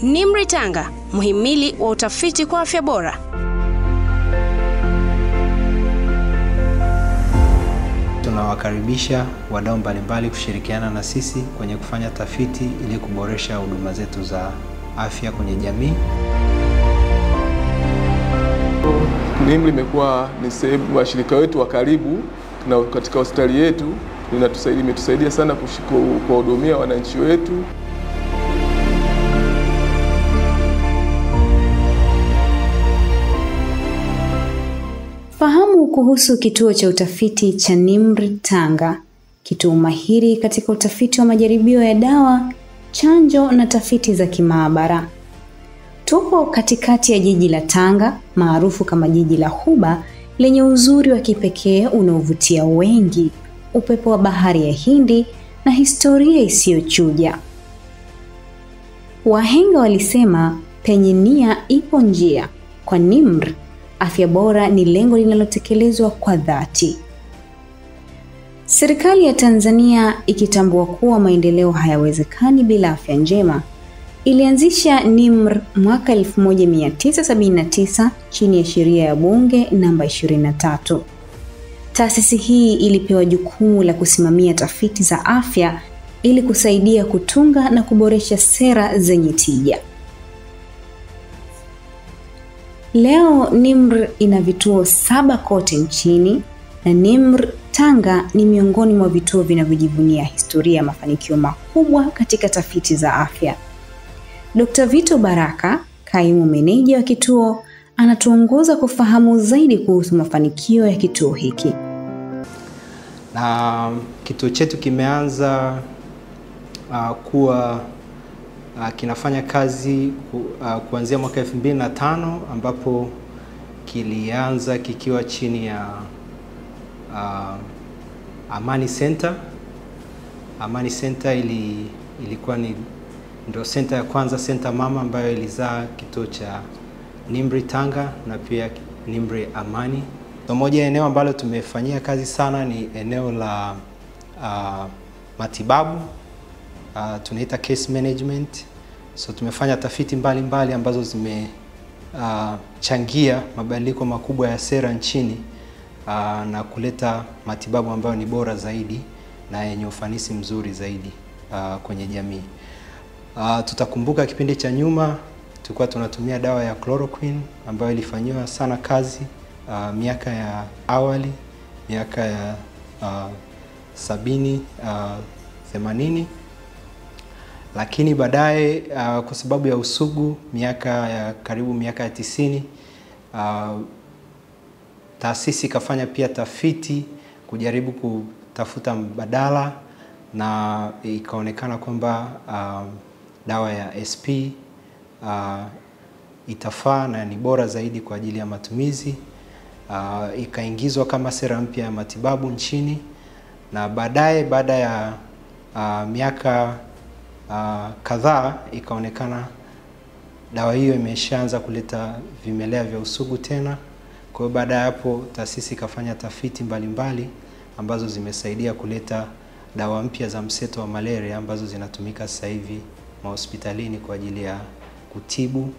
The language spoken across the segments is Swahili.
NIMR Tanga, muhimili wa utafiti kwa afya bora. Tunawakaribisha wadau mbalimbali kushirikiana na sisi kwenye kufanya tafiti ili kuboresha huduma zetu za afya kwenye jamii. NIMR imekuwa ni sehemu washirika wetu wa karibu na katika hospitali yetu, imetusaidia sana kuwahudumia wananchi wetu. Fahamu kuhusu kituo cha utafiti cha NIMR Tanga, kituo mahiri katika utafiti wa majaribio ya dawa, chanjo na tafiti za kimaabara. Tupo katikati ya jiji la Tanga, maarufu kama jiji la Huba, lenye uzuri wa kipekee unaovutia wengi, upepo wa bahari ya Hindi na historia isiyochuja. Wahenga walisema penye nia ipo njia. Kwa NIMR, afya bora ni lengo linalotekelezwa kwa dhati. Serikali ya Tanzania, ikitambua kuwa maendeleo hayawezekani bila afya njema, ilianzisha NIMR mwaka 1979 chini ya sheria ya Bunge namba 23. Taasisi hii ilipewa jukumu la kusimamia tafiti za afya ili kusaidia kutunga na kuboresha sera zenye tija. Leo NIMR ina vituo 7 kote nchini na NIMR Tanga ni miongoni mwa vituo vinavyojivunia historia ya mafanikio makubwa katika tafiti za afya. Dr. Vito Baraka, kaimu meneja wa kituo, anatuongoza kufahamu zaidi kuhusu mafanikio ya kituo hiki. Na kituo chetu kimeanza kuwa kinafanya kazi kuanzia mwaka 2005, ambapo kilianza kikiwa chini ya Amani Center. Amani Center ilikuwa ni ndio center ya kwanza, center mama ambayo ilizaa kituo cha NIMR Tanga na pia NIMR Amani. Moja eneo ambalo tumefanyia kazi sana ni eneo la matibabu, tunaita case management. So tumefanya tafiti mbalimbali ambazo zimechangia mabadiliko makubwa ya sera nchini na kuleta matibabu ambayo ni bora zaidi na yenye ufanisi mzuri zaidi kwenye jamii. Tutakumbuka kipindi cha nyuma tulikuwa tunatumia dawa ya chloroquine ambayo ilifanyiwa sana kazi miaka ya awali, miaka ya 70, 80. Lakini baadaye kwa sababu ya usugu miaka ya karibu miaka ya 90, taasisi ikafanya pia tafiti kujaribu kutafuta mbadala, na ikaonekana kwamba dawa ya SP itafaa na ni bora zaidi kwa ajili ya matumizi. Ikaingizwa kama sera mpya ya matibabu nchini, na baadaye baada ya miaka kadhaa ikaonekana dawa hiyo imeshaanza kuleta vimelea vya usugu tena. Kwa hiyo baada ya hapo taasisi ikafanya tafiti mbalimbali ambazo zimesaidia kuleta dawa mpya za mseto wa malaria ambazo zinatumika sasa hivi mahospitalini kwa ajili ya kutibu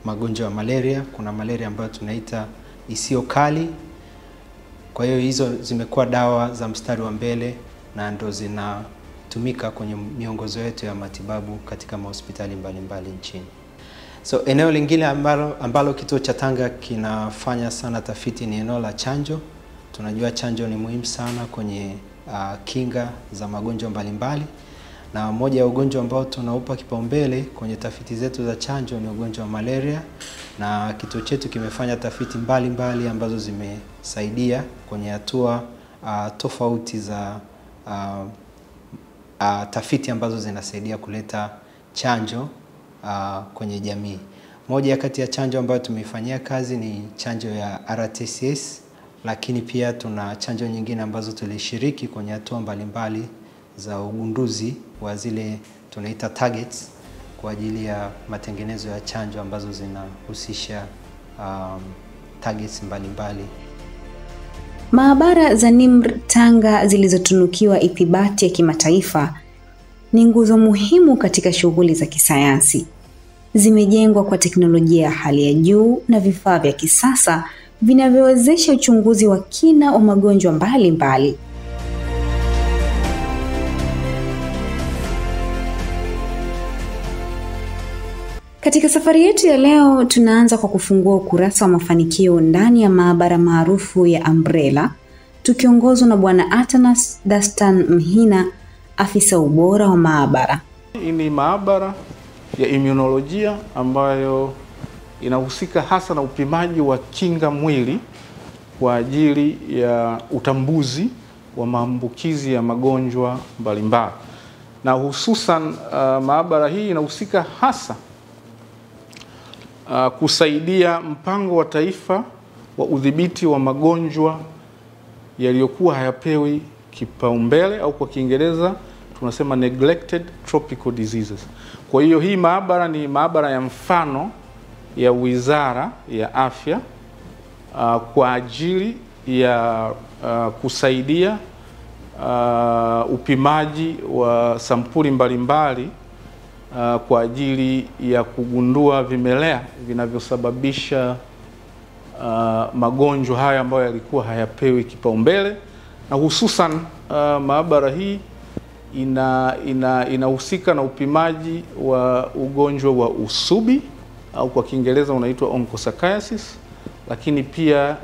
magonjwa ya malaria. Kuna malaria ambayo tunaita isiyo kali. Kwa hiyo hizo zimekuwa dawa za mstari wa mbele na ndo zinatumika kwenye miongozo yetu ya matibabu katika mahospitali mbalimbali nchini. So eneo lingine ambalo kituo cha Tanga kinafanya sana tafiti ni eneo la chanjo. Tunajua chanjo ni muhimu sana kwenye kinga za magonjwa mbalimbali, na moja ya ugonjwa ambao tunaupa kipaumbele kwenye tafiti zetu za chanjo ni ugonjwa wa malaria, na kituo chetu kimefanya tafiti mbalimbali ambazo zimesaidia kwenye hatua tofauti za tafiti ambazo zinasaidia kuleta chanjo kwenye jamii. Moja kati ya chanjo ambayo tumeifanyia kazi ni chanjo ya RTCS, lakini pia tuna chanjo nyingine ambazo tulishiriki kwenye hatua mbalimbali za ugunduzi wa zile tunaita targets kwa ajili ya matengenezo ya chanjo ambazo zinahusisha targets mbalimbali. Maabara za NIMR Tanga zilizotunukiwa ithibati ya kimataifa ni nguzo muhimu katika shughuli za kisayansi. Zimejengwa kwa teknolojia ya hali ya juu na vifaa vya kisasa vinavyowezesha uchunguzi wa kina wa magonjwa mbalimbali. Katika safari yetu ya leo, tunaanza kwa kufungua ukurasa wa mafanikio ndani ya maabara maarufu ya Umbrella, tukiongozwa na Bwana Atanas Dastan Mhina, afisa ubora wa maabara. Hii ni maabara ya immunolojia ambayo inahusika hasa na upimaji wa kinga mwili kwa ajili ya utambuzi wa maambukizi ya magonjwa mbalimbali. Na hususan maabara hii inahusika hasa kusaidia mpango wa taifa wa udhibiti wa magonjwa yaliyokuwa hayapewi kipaumbele, au kwa Kiingereza tunasema neglected tropical diseases. Kwa hiyo hii maabara ni maabara ya mfano ya Wizara ya Afya kwa ajili ya kusaidia upimaji wa sampuli mbalimbali kwa ajili ya kugundua vimelea vinavyosababisha magonjwa haya ambayo yalikuwa hayapewi kipaumbele. Na hususan maabara hii inahusika na upimaji wa ugonjwa wa usubi, au kwa Kiingereza unaitwa onchocerciasis, lakini pia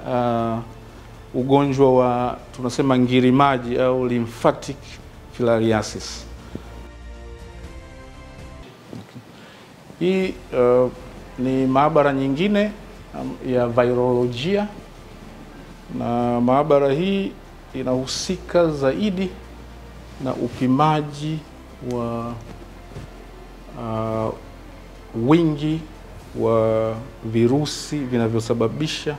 ugonjwa wa tunasema ngirimaji au lymphatic filariasis. Hii ni maabara nyingine ya virolojia, na maabara hii inahusika zaidi na upimaji wa wingi wa virusi vinavyosababisha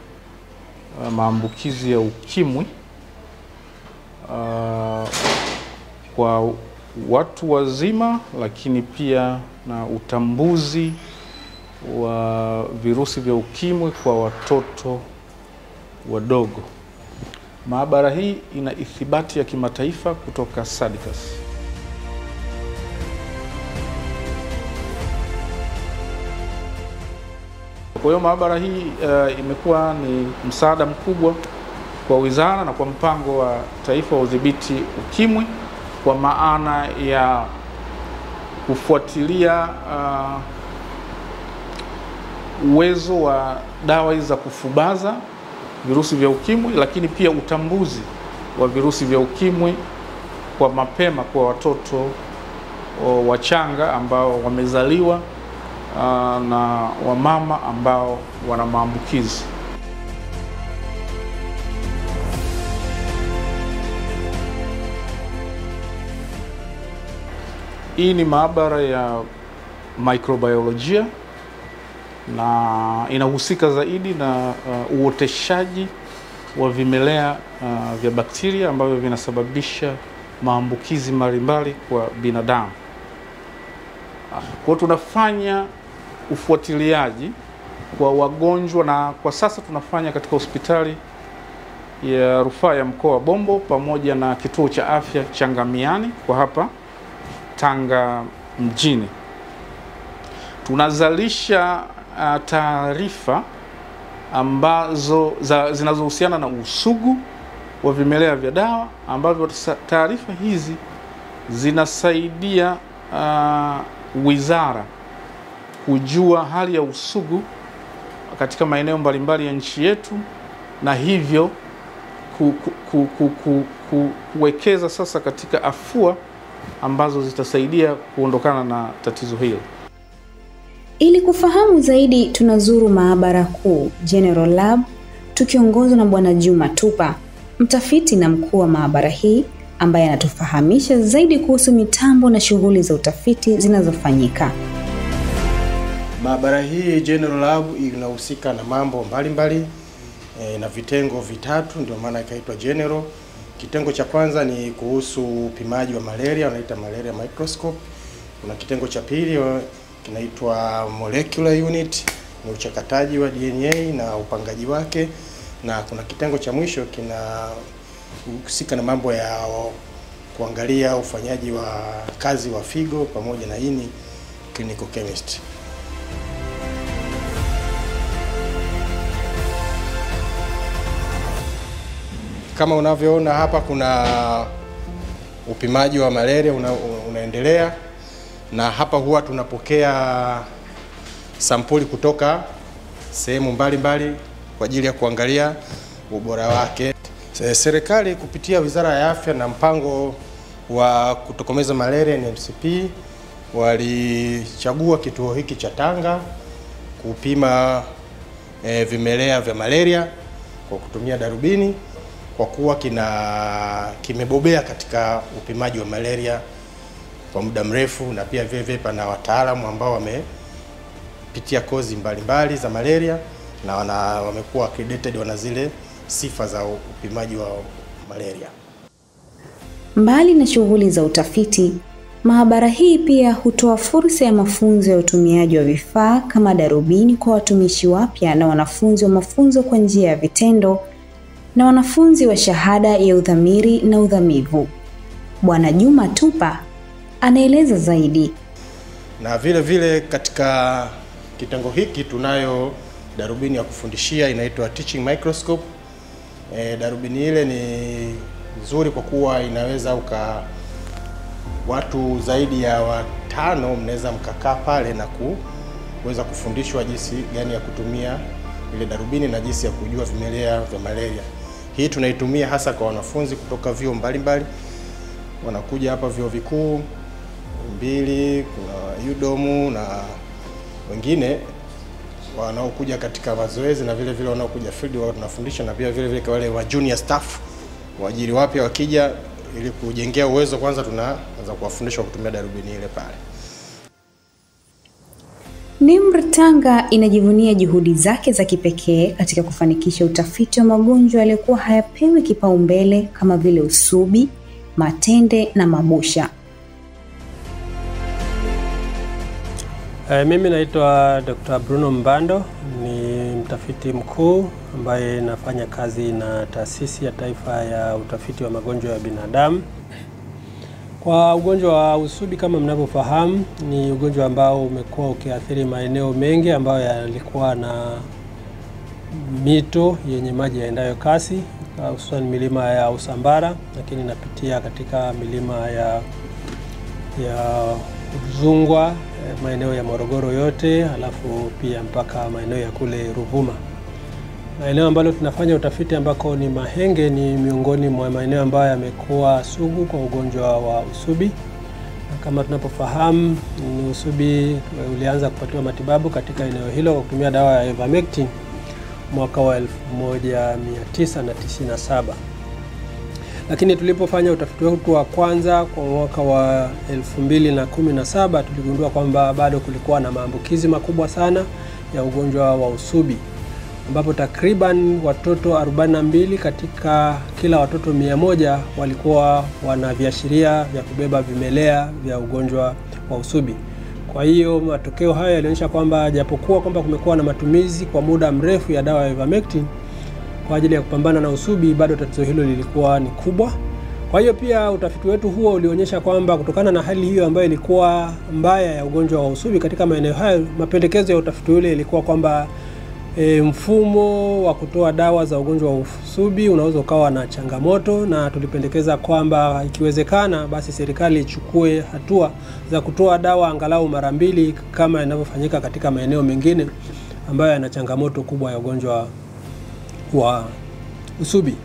maambukizi ya ukimwi kwa watu wazima, lakini pia na utambuzi wa virusi vya ukimwi kwa watoto wadogo. Maabara hii ina ithibati ya kimataifa kutoka SADCAS. Kwa hiyo maabara hii imekuwa ni msaada mkubwa kwa wizara na kwa mpango wa taifa wa udhibiti ukimwi, kwa maana ya kufuatilia uwezo wa dawa hizi za kufubaza virusi vya ukimwi, lakini pia utambuzi wa virusi vya ukimwi kwa mapema kwa watoto wachanga ambao wamezaliwa na wamama ambao wana maambukizi. Hii ni maabara ya microbiolojia na inahusika zaidi na uoteshaji wa vimelea vya bakteria ambavyo vinasababisha maambukizi mbalimbali kwa binadamu. Kwa hiyo tunafanya ufuatiliaji kwa wagonjwa, na kwa sasa tunafanya katika hospitali ya rufaa ya mkoa wa Bombo pamoja na kituo cha afya cha Ngamiani kwa hapa Tanga mjini. Tunazalisha taarifa ambazo zinazohusiana na usugu wa vimelea vya dawa, ambavyo taarifa hizi zinasaidia wizara kujua hali ya usugu katika maeneo mbalimbali ya nchi yetu, na hivyo kuwekeza sasa katika afua ambazo zitasaidia kuondokana na tatizo hilo. Ili kufahamu zaidi, tunazuru maabara kuu General Lab tukiongozwa na Bwana Juma Tupa, mtafiti na mkuu wa maabara hii, ambaye anatufahamisha zaidi kuhusu mitambo na shughuli za utafiti zinazofanyika. Maabara hii General Lab inahusika na mambo mbalimbali na vitengo vitatu, ndio maana ikaitwa General. Kitengo cha kwanza ni kuhusu upimaji wa malaria, wanaita malaria microscope. Kuna kitengo cha pili kinaitwa molecular unit, ni uchakataji wa DNA na upangaji wake, na kuna kitengo cha mwisho kinahusika na mambo ya kuangalia ufanyaji wa kazi wa figo pamoja na ini, clinical chemist. Kama unavyoona hapa kuna upimaji wa malaria unaendelea, na hapa huwa tunapokea sampuli kutoka sehemu mbalimbali kwa ajili ya kuangalia ubora wake. Serikali kupitia Wizara ya Afya na mpango wa kutokomeza malaria NMCP walichagua kituo hiki cha Tanga kupima vimelea vya malaria kwa kutumia darubini, kwa kuwa kimebobea katika upimaji wa malaria kwa muda mrefu, na pia vile vile pana wataalamu ambao wamepitia kozi mbalimbali za malaria na wamekuwa accredited, wana zile sifa za upimaji wa malaria. Mbali na shughuli za utafiti, maabara hii pia hutoa fursa ya mafunzo ya utumiaji wa vifaa kama darubini kwa watumishi wapya na wanafunzi wa mafunzo kwa njia ya vitendo na wanafunzi wa shahada ya udhamiri na udhamivu. Bwana Juma Tupa anaeleza zaidi. Na vile vile katika kitengo hiki tunayo darubini ya kufundishia inaitwa teaching microscope. Darubini ile ni nzuri kwa kuwa inaweza watu zaidi ya 5 mnaweza mkakaa pale na kuweza kufundishwa jinsi gani ya kutumia ile darubini na jinsi ya kujua vimelea vya malaria. Hii tunaitumia hasa kwa wanafunzi kutoka vyuo mbalimbali. Wanakuja hapa vyuo vikuu 2, kuna UDOM na wengine wanaokuja katika mazoezi, na vile vile wanaokuja field wao tunafundisha, na pia vile vile kwa wale wa junior staff waajiri wapya wakija, ili kujengea uwezo kwanza tunaanza kuwafundisha kutumia darubini ile pale. NIMR Tanga inajivunia juhudi zake za kipekee katika kufanikisha utafiti wa magonjwa yaliyokuwa hayapewi kipaumbele kama vile usubi, matende na mabusha. Mimi naitwa Dr. Bruno Mbando, ni mtafiti mkuu ambaye nafanya kazi na Taasisi ya Taifa ya Utafiti wa Magonjwa ya Binadamu. Kwa ugonjwa wa usubi, kama mnavyofahamu, ni ugonjwa ambao umekuwa ukiathiri maeneo mengi ambayo yalikuwa na mito yenye maji yaendayo kasi, hususan milima ya Usambara, lakini inapitia katika milima ya Zungwa, maeneo ya Morogoro yote, alafu pia mpaka maeneo ya kule Ruvuma. Maeneo ambalo tunafanya utafiti ambako ni Mahenge ni miongoni mwa maeneo ambayo yamekuwa sugu kwa ugonjwa wa usubi. Na kama tunapofahamu, ni usubi ulianza kupatiwa matibabu katika eneo hilo kwa kutumia dawa ya Ivermectin mwaka wa 1997. Lakini tulipofanya utafiti wetu wa kwanza kwa mwaka wa 2017 tuligundua kwamba bado kulikuwa na maambukizi makubwa sana ya ugonjwa wa usubi, ambapo takriban watoto 42 katika kila watoto 100 walikuwa wana viashiria vya kubeba vimelea vya ugonjwa wa usubi. Kwa hiyo matokeo hayo yalionyesha kwamba japokuwa kwamba kumekuwa na matumizi kwa muda mrefu ya dawa ya Ivermectin kwa ajili ya kupambana na usubi, bado tatizo hilo lilikuwa ni kubwa. Kwa hiyo pia utafiti wetu huo ulionyesha kwamba kutokana na hali hiyo ambayo ilikuwa mbaya ya ugonjwa wa usubi katika maeneo hayo, mapendekezo ya utafiti ule ilikuwa kwamba mfumo wa kutoa dawa za ugonjwa wa usubi unaweza ukawa na changamoto, na tulipendekeza kwamba ikiwezekana basi serikali ichukue hatua za kutoa dawa angalau mara mbili kama inavyofanyika katika maeneo mengine ambayo yana changamoto kubwa ya ugonjwa wa usubi.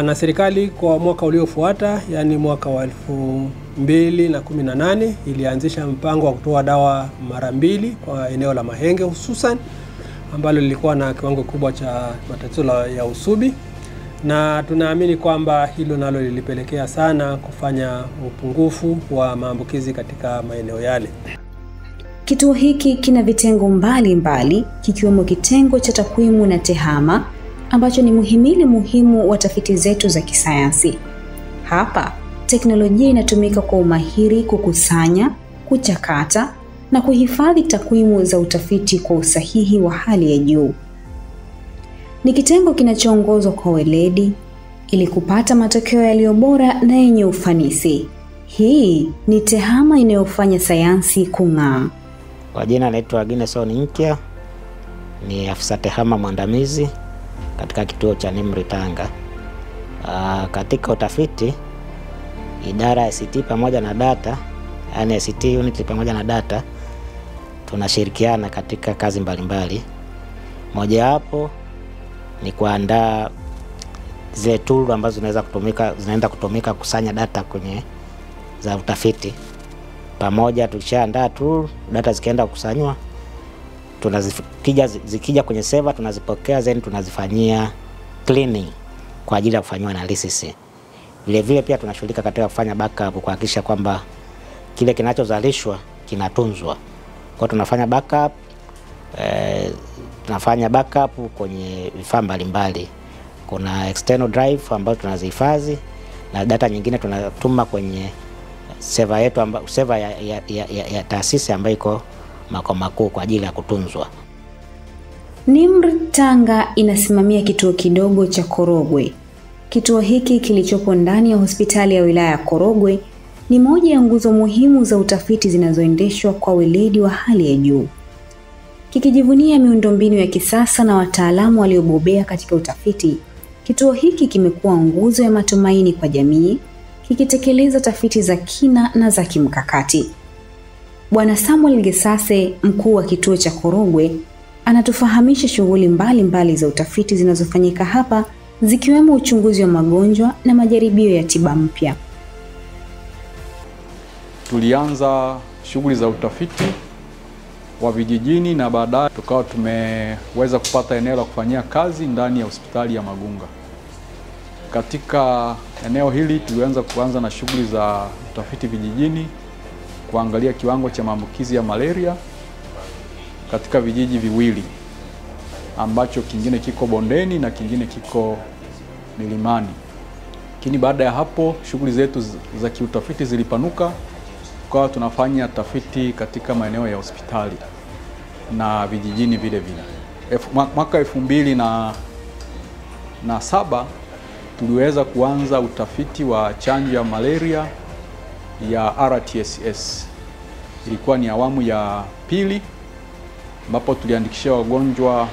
Na serikali kwa mwaka uliofuata, yani mwaka wa 2018, ilianzisha mpango wa kutoa dawa mara mbili kwa eneo la Mahenge hususan ambalo lilikuwa na kiwango kubwa cha matatizo ya usubi, na tunaamini kwamba hilo nalo lilipelekea sana kufanya upungufu wa maambukizi katika maeneo yale. Kituo hiki kina vitengo mbalimbali kikiwemo kitengo cha takwimu na tehama ambacho ni muhimili muhimu wa tafiti zetu za kisayansi. Hapa teknolojia inatumika kwa umahiri kukusanya, kuchakata na kuhifadhi takwimu za utafiti kwa usahihi wa hali ya juu. Ni kitengo kinachoongozwa kwa weledi, ili kupata matokeo yaliyo bora na yenye ufanisi. Hii ni TEHAMA inayofanya sayansi kung'aa. Kwa jina naitwa Gineson Nkya, ni afisa TEHAMA mwandamizi katika kituo cha NIMR Tanga. Katika utafiti, idara ya ICT pamoja na data, yani ICT unit pamoja na data, tunashirikiana katika kazi mbalimbali. Mojawapo ni kuandaa zile tool ambazo zinaenda kutumika kusanya data kwenye za utafiti. Pamoja tukishaandaa tool, data zikienda kukusanywa, zikija kwenye server tunazipokea, then tunazifanyia cleaning kwa ajili ya kufanywa analysis. Vile vile pia tunashughulika katika kufanya backup, kuhakikisha kwamba kile kinachozalishwa kinatunzwa. Kwa tunafanya backup, tunafanya backup kwenye vifaa mbalimbali. Kuna external drive ambayo tunazihifadhi na data nyingine tunatuma kwenye server yetu, server ya taasisi ambayo iko makao makuu kwa ajili ya kutunzwa. NIMR Tanga inasimamia kituo kidogo cha Korogwe. Kituo hiki kilichopo ndani ya hospitali ya wilaya ya Korogwe ni moja ya nguzo muhimu za utafiti zinazoendeshwa kwa weledi wa hali ya juu. Kikijivunia miundombinu ya kisasa na wataalamu waliobobea katika utafiti, kituo hiki kimekuwa nguzo ya matumaini kwa jamii, kikitekeleza tafiti za kina na za kimkakati. Bwana Samuel Gesase, mkuu wa kituo cha Korogwe, anatufahamisha shughuli mbalimbali za utafiti zinazofanyika hapa, zikiwemo uchunguzi wa magonjwa na majaribio ya tiba mpya. Tulianza shughuli za utafiti wa vijijini na baadaye tukawa tumeweza kupata eneo la kufanyia kazi ndani ya hospitali ya Magunga. Katika eneo hili tulianza kuanza na shughuli za utafiti vijijini, kuangalia kiwango cha maambukizi ya malaria katika vijiji viwili, ambacho kingine kiko bondeni na kingine kiko milimani. Lakini baada ya hapo shughuli zetu za kiutafiti zilipanuka, kwa tunafanya tafiti katika maeneo ya hospitali na vijijini vile vile. Mwaka 2007 tuliweza kuanza utafiti wa chanjo ya malaria ya RTSS. Ilikuwa ni awamu ya pili, ambapo tuliandikisha wagonjwa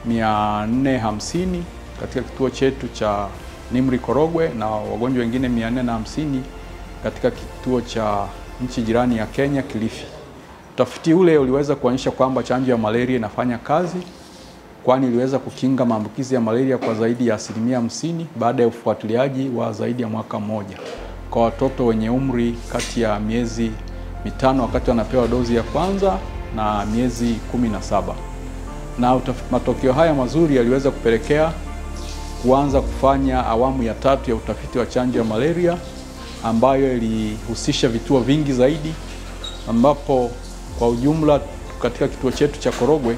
450 katika kituo chetu cha NIMR Korogwe na wagonjwa wengine 450 katika kituo cha nchi jirani ya Kenya, Kilifi. Utafiti ule uliweza kuonyesha kwamba chanjo ya malaria inafanya kazi, kwani iliweza kukinga maambukizi ya malaria kwa zaidi ya 50% baada ya ufuatiliaji wa zaidi ya mwaka mmoja kwa watoto wenye umri kati ya miezi 5 wakati wanapewa dozi ya kwanza na miezi 17. Na matokeo haya mazuri yaliweza kupelekea kuanza kufanya awamu ya tatu ya utafiti wa chanjo ya malaria, ambayo ilihusisha vituo vingi zaidi, ambapo kwa ujumla katika kituo chetu cha Korogwe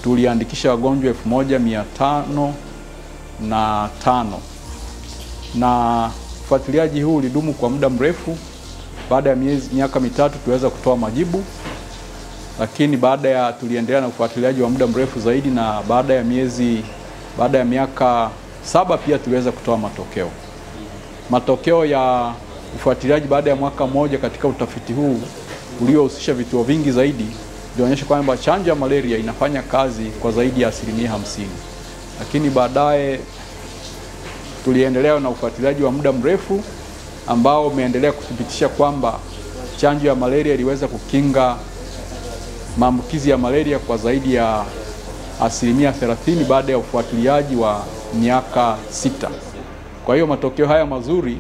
tuliandikisha wagonjwa 1505. Na ufuatiliaji huu ulidumu kwa muda mrefu. Baada ya miaka mitatu tuweza kutoa majibu, lakini baada ya tuliendelea na ufuatiliaji wa muda mrefu zaidi, na baada ya miaka 7 pia tuliweza kutoa matokeo. Matokeo ya ufuatiliaji baada ya mwaka mmoja katika utafiti huu uliohusisha vituo vingi zaidi ilionyesha kwamba chanjo ya malaria inafanya kazi kwa zaidi ya 50%. Lakini baadaye tuliendelea na ufuatiliaji wa muda mrefu ambao umeendelea kuthibitisha kwamba chanjo ya malaria iliweza kukinga maambukizi ya malaria kwa zaidi ya 30% baada ya ufuatiliaji wa miaka 6. Kwa hiyo matokeo haya mazuri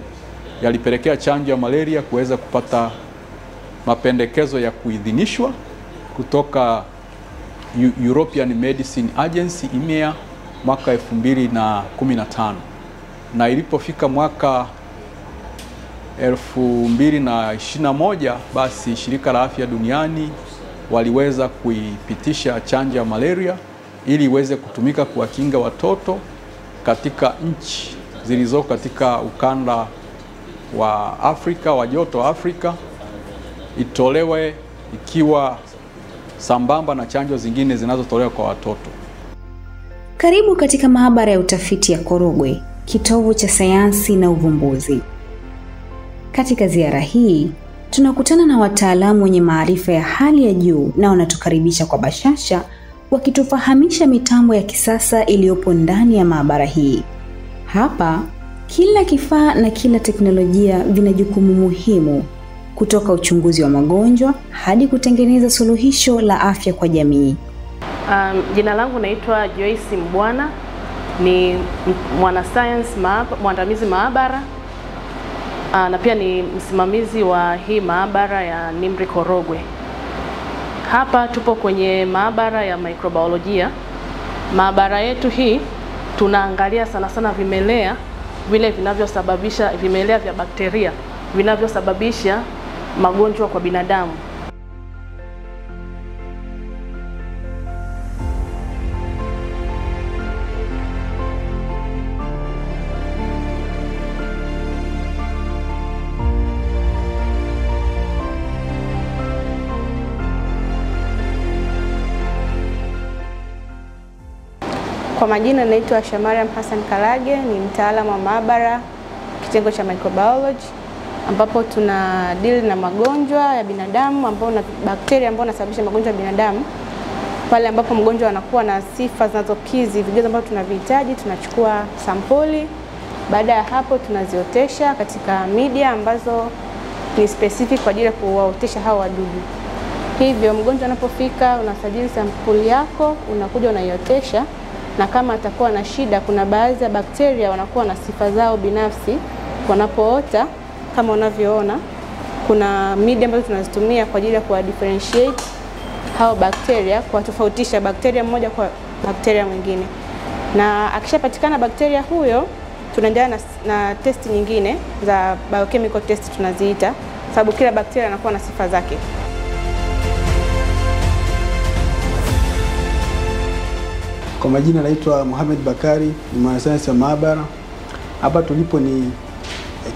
yalipelekea chanjo ya malaria kuweza kupata mapendekezo ya kuidhinishwa kutoka European Medicine Agency EMEA mwaka 2015. Na ilipofika mwaka 2021, basi Shirika la Afya Duniani waliweza kuipitisha chanjo ya malaria ili iweze kutumika kuwakinga watoto katika nchi zilizo katika ukanda wa Afrika, wa joto Afrika, itolewe ikiwa sambamba na chanjo zingine zinazotolewa kwa watoto. Karibu katika maabara ya utafiti ya Korogwe, kitovu cha sayansi na uvumbuzi. Katika ziara hii, tunakutana na wataalamu wenye maarifa ya hali ya juu na wanatukaribisha kwa bashasha, wakitufahamisha mitambo ya kisasa iliyopo ndani ya maabara hii. Hapa, kila kifaa na kila teknolojia vina jukumu muhimu, kutoka uchunguzi wa magonjwa hadi kutengeneza suluhisho la afya kwa jamii. Jina langu naitwa Joyce Mbwana, ni mwanasayansi mwandamizi maabara, na pia ni msimamizi wa hii maabara ya NIMR Korogwe. Hapa tupo kwenye maabara ya microbiolojia. Maabara yetu hii tunaangalia sana sana vimelea vile vinavyosababisha, vimelea vya bakteria vinavyosababisha magonjwa kwa binadamu. Kwa majina naitwa Shamariam Hassan Kalage, ni mtaalamu wa maabara kitengo cha microbiology, ambapo tuna deal na magonjwa ya binadamu ambao na bakteria ambao wanasababisha magonjwa ya binadamu. Pale ambapo mgonjwa anakuwa na sifa zinazokidhi vigezo ambavyo tunavihitaji, tunachukua sampuli. Baada ya hapo tunaziotesha katika media ambazo ni specific kwa ajili ya kuwaotesha hao wadudu. Hivyo mgonjwa anapofika, unasajili sampuli yako, unakuja unaiotesha, na kama atakuwa na shida, kuna baadhi ya bakteria wanakuwa na sifa zao binafsi wanapoota. Kama unavyoona, kuna media ambazo tunazitumia kwa ajili ya kuwa differentiate hao bakteria, kuwatofautisha bakteria mmoja kwa bakteria mwingine. Na akishapatikana bakteria huyo, tunaendelea na test nyingine za biochemical test tunaziita, sababu kila bakteria anakuwa na sifa zake. Kwa majina naitwa Mohamed Bakari, ni mwanasayansi wa maabara. Hapa tulipo ni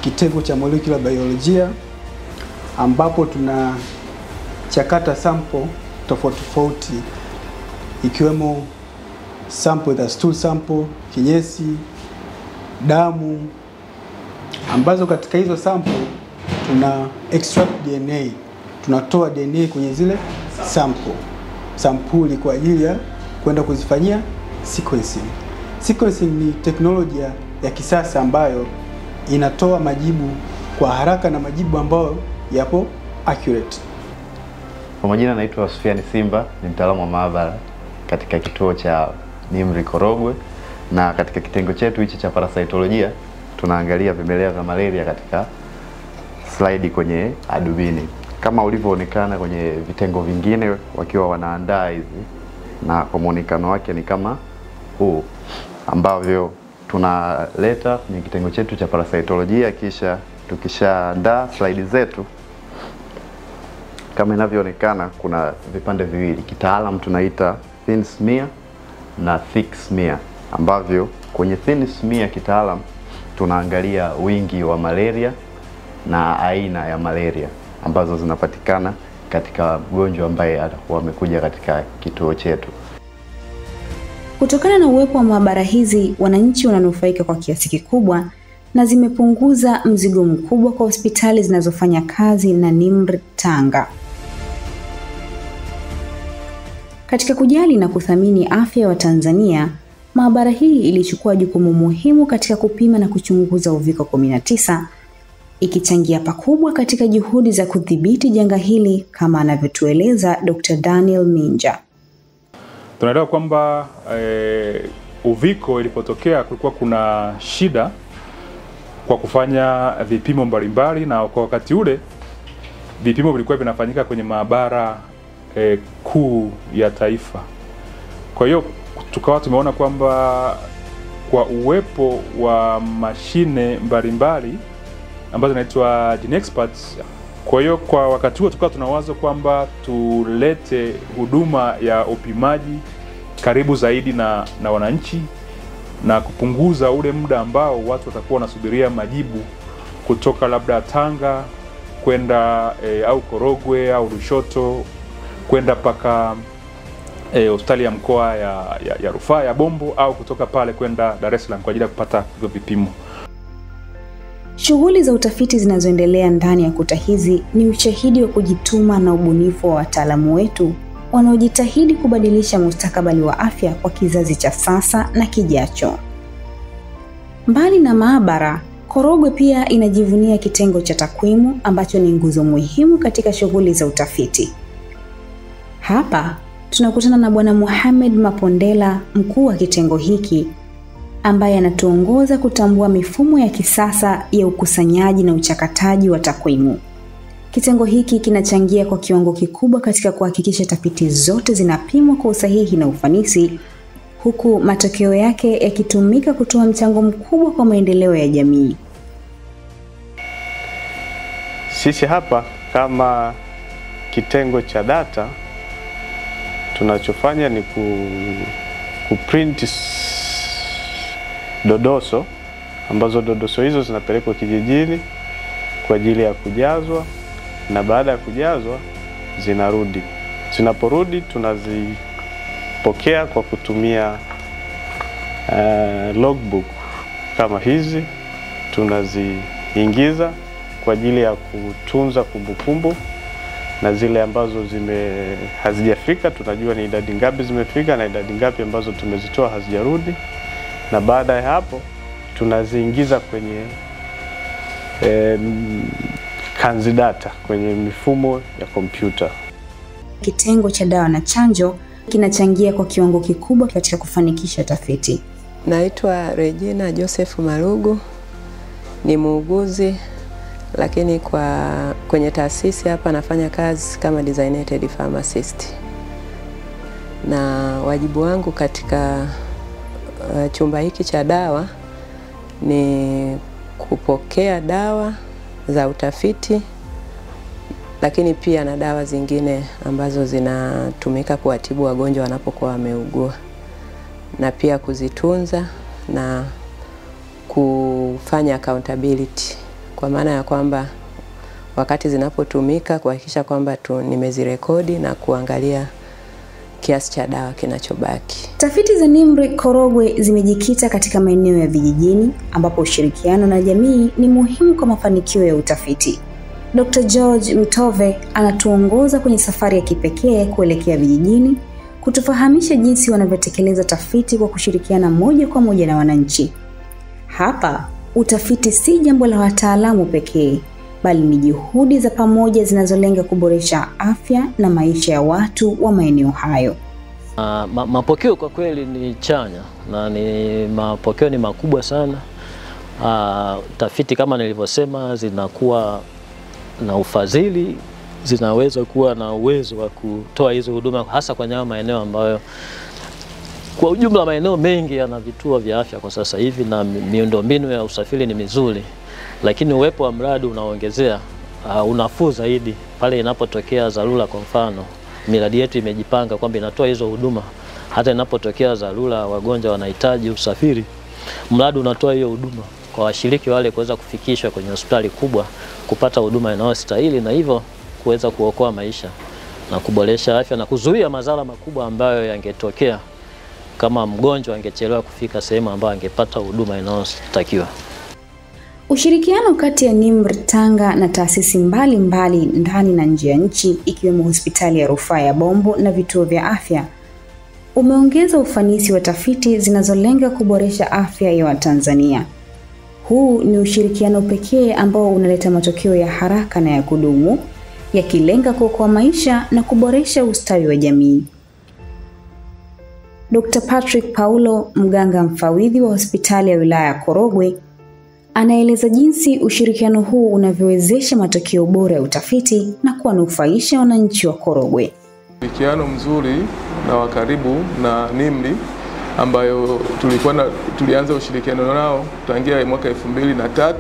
kitengo cha molecular biolojia, ambapo tunachakata sample tofauti tofauti, ikiwemo sample za stool sample, kinyesi, damu, ambazo katika hizo sample tuna extract DNA, tunatoa DNA kwenye zile sampuli kwa ajili ya kwenda kuzifanyia sequencing. Sequencing ni teknolojia ya kisasa ambayo inatoa majibu kwa haraka na majibu ambayo yapo accurate. Kwa majina naitwa Sufiani Simba, ni mtaalamu wa maabara katika kituo cha NIMR Korogwe, na katika kitengo chetu hichi cha parasitolojia tunaangalia vimelea vya malaria katika slide kwenye adubini. Kama ulivyoonekana kwenye vitengo vingine wakiwa wanaandaa hizi, na kwa muonekano wake ni kama huu ambavyo tunaleta kwenye kitengo chetu cha parasitolojia. Kisha tukishaandaa slide zetu kama inavyoonekana, kuna vipande viwili, kitaalam tunaita thin smear na thick smear, ambavyo kwenye thin smear kitaalam tunaangalia wingi wa malaria na aina ya malaria ambazo zinapatikana katika mgonjwa ambaye atakuwa amekuja katika kituo chetu. Kutokana na uwepo wa maabara hizi, wananchi wananufaika kwa kiasi kikubwa na zimepunguza mzigo mkubwa kwa hospitali zinazofanya kazi na NIMR Tanga. Katika kujali na kuthamini afya wa Tanzania, maabara hii ilichukua jukumu muhimu katika kupima na kuchunguza uviko 19, ikichangia pakubwa katika juhudi za kudhibiti janga hili, kama anavyotueleza Dr. Daniel Minja. Tunaelewa kwamba uviko ilipotokea kulikuwa kuna shida kwa kufanya vipimo mbalimbali, na kwa wakati ule vipimo vilikuwa vinafanyika kwenye maabara kuu ya taifa. Kwa hiyo tukawa tumeona kwamba kwa uwepo wa mashine mbalimbali ambazo zinaitwa GeneXperts, kwa hiyo kwa wakati huo tukawa tunawazo kwamba tulete huduma ya upimaji karibu zaidi na wananchi na kupunguza ule muda ambao watu watakuwa wanasubiria majibu kutoka labda Tanga kwenda au Korogwe au Lushoto kwenda paka hospitali ya mkoa ya rufaa ya Bombo, au kutoka pale kwenda Dar es Salaam kwa ajili ya kupata hivyo vipimo. Shughuli za utafiti zinazoendelea ndani ya kuta hizi ni ushahidi wa kujituma na ubunifu wa wataalamu wetu wanaojitahidi kubadilisha mustakabali wa afya kwa kizazi cha sasa na kijacho. Mbali na maabara, Korogwe pia inajivunia kitengo cha takwimu ambacho ni nguzo muhimu katika shughuli za utafiti. Hapa tunakutana na Bwana Mohamed Mapondela, mkuu wa kitengo hiki, ambaye anatuongoza kutambua mifumo ya kisasa ya ukusanyaji na uchakataji wa takwimu. Kitengo hiki kinachangia kwa kiwango kikubwa katika kuhakikisha tafiti zote zinapimwa kwa usahihi na ufanisi, huku matokeo yake yakitumika kutoa mchango mkubwa kwa maendeleo ya jamii. Sisi hapa kama kitengo cha data tunachofanya ni kuprint dodoso, ambazo dodoso hizo zinapelekwa kijijini kwa ajili ya kujazwa, na baada ya kujazwa zinarudi. Zinaporudi tunazipokea kwa kutumia logbook kama hizi, tunaziingiza kwa ajili ya kutunza kumbukumbu, na zile ambazo hazijafika tunajua ni idadi ngapi zimefika na idadi ngapi ambazo tumezitoa hazijarudi, na baada ya hapo tunaziingiza kwenye kanzidata, kwenye mifumo ya kompyuta. Kitengo cha dawa na chanjo kinachangia kwa kiwango kikubwa katika kufanikisha tafiti. Naitwa Regina Joseph Marugu, ni muuguzi, lakini kwenye taasisi hapa nafanya kazi kama designated pharmacist. Na wajibu wangu katika chumba hiki cha dawa ni kupokea dawa za utafiti, lakini pia na dawa zingine ambazo zinatumika kuwatibu wagonjwa wanapokuwa wameugua, na pia kuzitunza na kufanya accountability, kwa maana ya kwamba wakati zinapotumika kuhakikisha kwamba nimezirekodi na kuangalia kiasi cha dawa kinachobaki. Tafiti za NIMR Korogwe zimejikita katika maeneo ya vijijini ambapo ushirikiano na jamii ni muhimu kwa mafanikio ya utafiti. Dr. George Mtove anatuongoza kwenye safari ya kipekee kuelekea vijijini, kutufahamisha jinsi wanavyotekeleza tafiti kwa kushirikiana moja kwa moja na wananchi. Hapa utafiti si jambo la wataalamu pekee, bali ni juhudi za pamoja zinazolenga kuboresha afya na maisha ya watu wa maeneo hayo. Mapokeo kwa kweli ni chanya na ni mapokeo ni makubwa sana. Tafiti kama nilivyosema zinakuwa na ufadhili, zinaweza kuwa na uwezo wa kutoa hizo huduma hasa kwenye maeneo ambayo kwa ujumla maeneo mengi yana vituo vya afya kwa sasa hivi na miundombinu ya usafiri ni mizuri, lakini uwepo wa mradi unaongezea unafuu zaidi pale inapotokea dharura. Kwa mfano, miradi yetu imejipanga kwamba inatoa hizo huduma hata inapotokea dharura, wagonjwa wanahitaji usafiri, mradi unatoa hiyo huduma kwa washiriki wale kuweza kufikishwa kwenye hospitali kubwa kupata huduma inayostahili, na hivyo kuweza kuokoa maisha na kuboresha afya na kuzuia madhara makubwa ambayo yangetokea kama mgonjwa angechelewa kufika sehemu ambayo angepata huduma inayotakiwa. Ushirikiano kati ya NIMR Tanga na taasisi mbalimbali ndani na nje ya nchi, ikiwemo hospitali ya rufaa ya Bombo na vituo vya afya, umeongeza ufanisi wa tafiti zinazolenga kuboresha afya ya Watanzania. Huu ni ushirikiano pekee ambao unaleta matokeo ya haraka na ya kudumu, yakilenga kuokoa maisha na kuboresha ustawi wa jamii. Dr. Patrick Paulo, mganga mfawidhi wa hospitali ya wilaya ya Korogwe, anaeleza jinsi ushirikiano huu unavyowezesha matokeo bora ya utafiti na kuwanufaisha wananchi wa Korogwe. Ushirikiano mzuri na wa karibu na NIMR ambayo tulianza ushirikiano nao tangia mwaka 2003,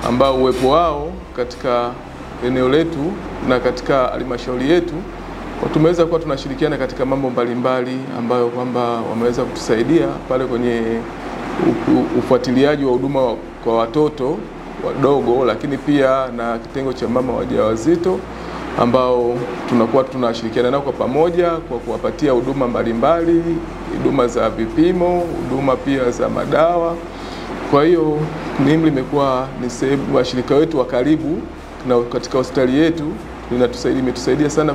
ambao uwepo wao katika eneo letu na katika halmashauri yetu tumeweza kuwa tunashirikiana katika mambo mbalimbali ambayo kwamba wameweza kutusaidia pale kwenye ufuatiliaji wa huduma kwa watoto wadogo, lakini pia na kitengo cha mama wajawazito, ambao tunakuwa tunashirikiana nao kwa pamoja kwa kuwapatia huduma mbalimbali, huduma za vipimo, huduma pia za madawa. Kwa hiyo NIMR imekuwa ni sehemu washirika wetu wa karibu na katika hospitali yetu imetusaidia sana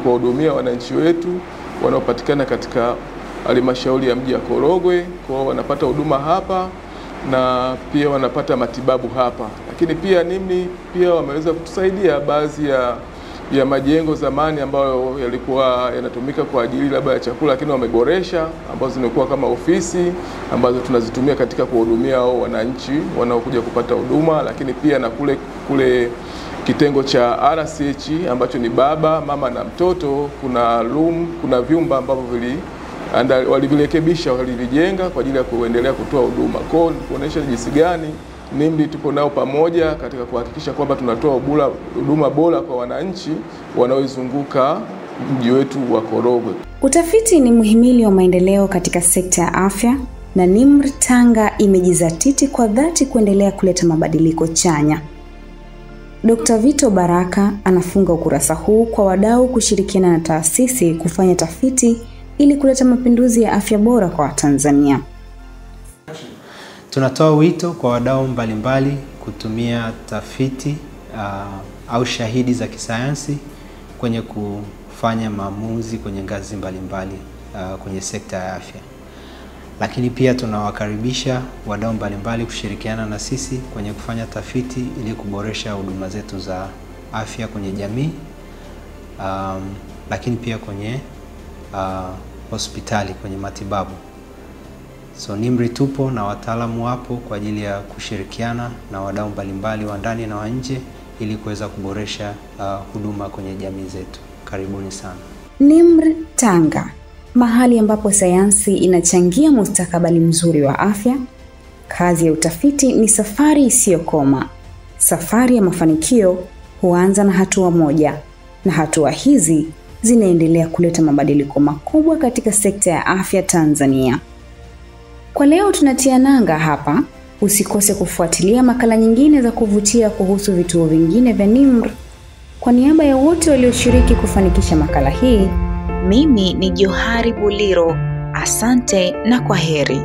kuwahudumia wananchi wetu wanaopatikana katika halmashauri ya mji wa Korogwe. Kwa wanapata huduma hapa na pia wanapata matibabu hapa. Lakini pia NIMR pia wameweza kutusaidia baadhi ya majengo zamani ambayo yalikuwa yanatumika kwa ajili labda ya chakula, lakini wameboresha, ambazo zimekuwa kama ofisi ambazo tunazitumia katika kuhudumia hao wananchi wanaokuja kupata huduma. Lakini pia na kule kitengo cha RCH ambacho ni baba, mama na mtoto, kuna room, kuna vyumba ambavyo walivirekebisha, walivijenga kwa ajili ya kuendelea kutoa huduma. Kwa hiyo kuonesha jinsi gani NIMR tupo nao pamoja katika kuhakikisha kwamba tunatoa huduma bora kwa wananchi wanaoizunguka mji wetu wa Korogwe. Utafiti ni muhimili wa maendeleo katika sekta ya afya, na NIMR Tanga imejizatiti kwa dhati kuendelea kuleta mabadiliko chanya. Dr. Vito Baraka anafunga ukurasa huu kwa wadau kushirikiana na taasisi kufanya tafiti ili kuleta mapinduzi ya afya bora kwa Tanzania. Tunatoa wito kwa wadau mbalimbali kutumia tafiti au shahidi za kisayansi kwenye kufanya maamuzi kwenye ngazi mbalimbali kwenye sekta ya afya. Lakini pia tunawakaribisha wadau mbalimbali kushirikiana na sisi kwenye kufanya tafiti ili kuboresha huduma zetu za afya kwenye jamii, lakini pia kwenye hospitali kwenye matibabu. So NIMR tupo na wataalamu wapo kwa ajili ya kushirikiana na wadau mbalimbali wa ndani na wa nje ili kuweza kuboresha huduma kwenye jamii zetu. Karibuni sana. NIMR Tanga, mahali ambapo sayansi inachangia mustakabali mzuri wa afya. Kazi ya utafiti ni safari isiyokoma. Safari ya mafanikio huanza na hatua moja, na hatua hizi zinaendelea kuleta mabadiliko makubwa katika sekta ya afya Tanzania. Kwa leo tunatia nanga hapa. Usikose kufuatilia makala nyingine za kuvutia kuhusu vituo vingine vya NIMR. Kwa niaba ya wote walioshiriki kufanikisha makala hii, mimi ni Johari Buliro. Asante na kwaheri.